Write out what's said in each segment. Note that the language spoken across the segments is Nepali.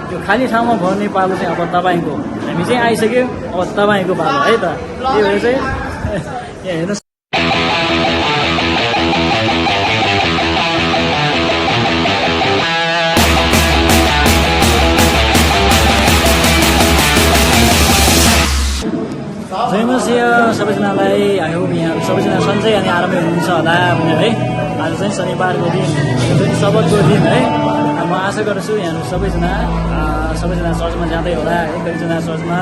त्यो खाली ठाउँमा भर्ने पालो चाहिँ अब तपाईँको हामी चाहिँ आइसक्यो अब तपाईँको पालो है त त्यही भएर चाहिँ यहाँ हेर्नुहोस् जय मसिंह सबैजनालाई आई होप यहाँहरू सबैजना सन्चै अनि आरामै हुनुहुन्छ होला भनेर है आज चाहिँ शनिबारको दिन जुन सबतको दिन है म आशा गर्छु यहाँहरू सबैजना चर्चमा जाँदै होला है कतिजना चर्चमा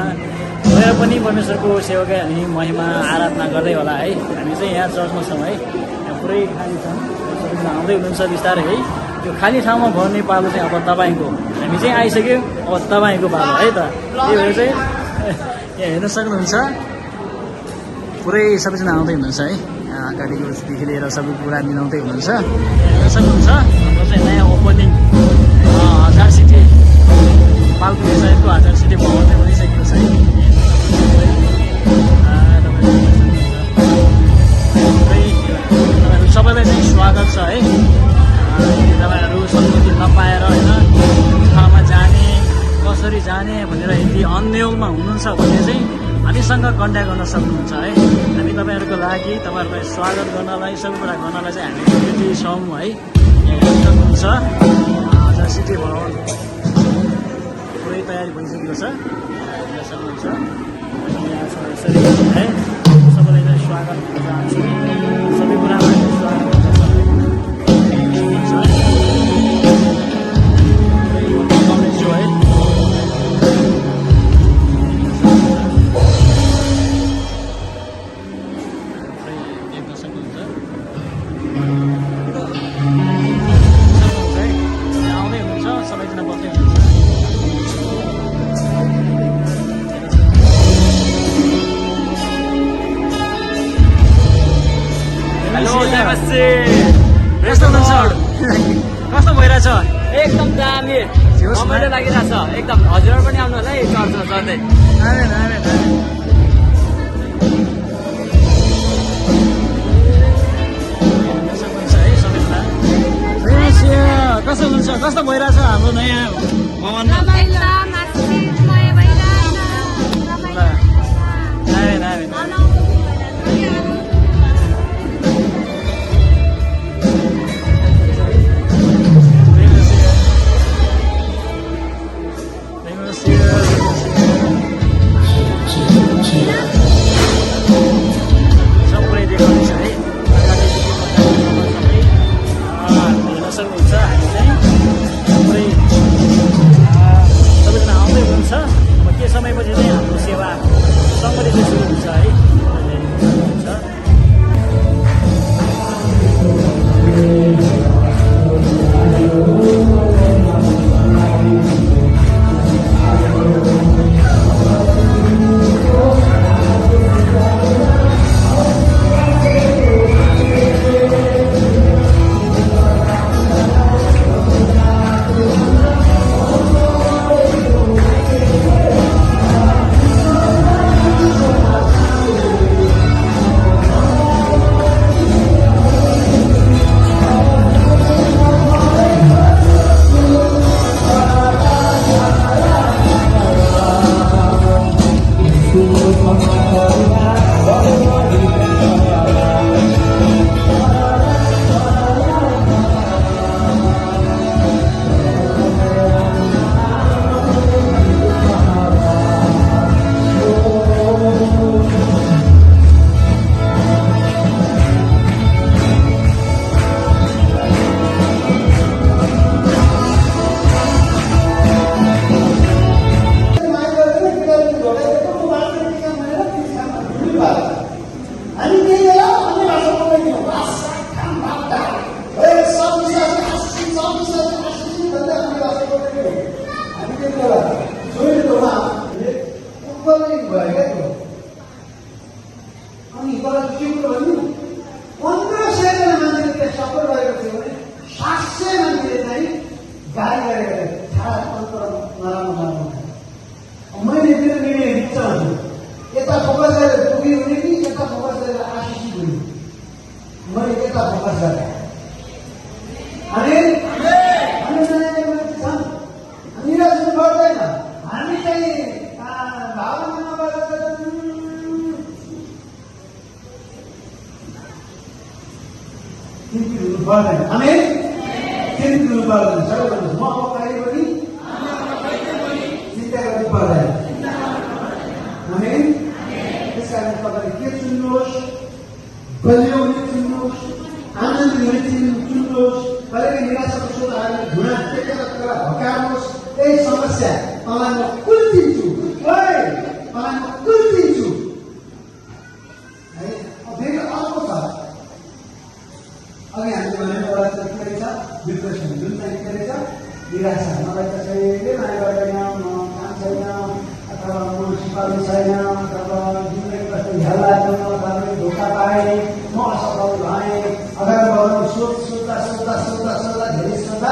गएर पनि परमेश्वरको सेवाकै हामी महिमा आराधना गर्दै होला है हामी चाहिँ यहाँ चर्चमा छौँ है यहाँ पुरै खाली छौँ सबैजना आउँदै हुनुहुन्छ बिस्तारै है त्यो खाली ठाउँमा भर्ने पालो चाहिँ अब तपाईँको हामी चाहिँ आइसक्यो अब तपाईँको पालो है त त्यही भएर चाहिँ यहाँ हेर्न सक्नुहुन्छ पुरै सबैजना आउँदै हुनुहुन्छ है अगाडिको देखि लिएर सबै कुरा मिलाउँदै हुनुहुन्छ हेर्न सक्नुहुन्छ हाम्रो चाहिँ नयाँ ओपनिङ 1000 सिटी पाल्पु साहेबको 1000 सिटी भवन चाहिँ बनिसकेको छ है तपाईँहरू सबैलाई चाहिँ स्वागत छ है तपाईँहरू सम्मति नपाएर होइन ठाउँमा जाने कसरी जाने भनेर यदि अन्यलमा हुनुहुन्छ भने चाहिँ हामीसँग कन्ट्याक्ट गर्न सक्नुहुन्छ है हामी तपाईँहरूको लागि तपाईँहरूलाई स्वागत गर्नलाई सबै कुरा गर्नलाई चाहिँ हामी रेडी छौँ है यहाँ सक्नुहुन्छ 1000 सिटी भवन पुरै तयारी भइसकेको छ हेर्न सक्नुहुन्छ यहाँ छ यसरी है सबैलाई चाहिँ स्वागत गर्न चाहन्छु सबै कुरामा स्वागत गर्न सक्नुहुन्छ है कस्तो भइरहेछ एकदम दामी रमाइलो लागिरहेछ एकदम हजुरहरू पनि आउनु होला है चर्चमा चढ्दै कस्तो हुन्छ कस्तो भइरहेछ हाम्रो नयाँ भवन Amin. Amin. चिन्तित हुनु पर्दैन आमेन चिन्तित हुनु पर्दैन सबैजना म अब कहिले पनि चिन्ता गर्नु पर्दैन आमेन त्यस कारण तपाईँले के चुन्नुहोस् बलियो हुने चुन्नुहोस् आनन्द हुने चुन्नुहोस् कहिलेकाहीँ निराशाको सोचहरूले घुँडा टेकेर हकार्नुहोस् यही समस्या तँलाई म कुल्चिन्छु तँलाई म कुल्चिन्छु है फेरि अर्को छ अघि हामीले भनेको एउटा चाहिँ के रहेछ डिप्रेसन जुन चाहिँ के रहेछ निराशा मलाई कसैले माया गर्दैन म काम छैन अथवा म सिपालु छैन अथवा जिन्दगी कस्तो झ्याल लाग्यो अथवा धोका पाएँ म असफल भएँ अगाडि बढ्नु सोच्दा धेरै सोच्दा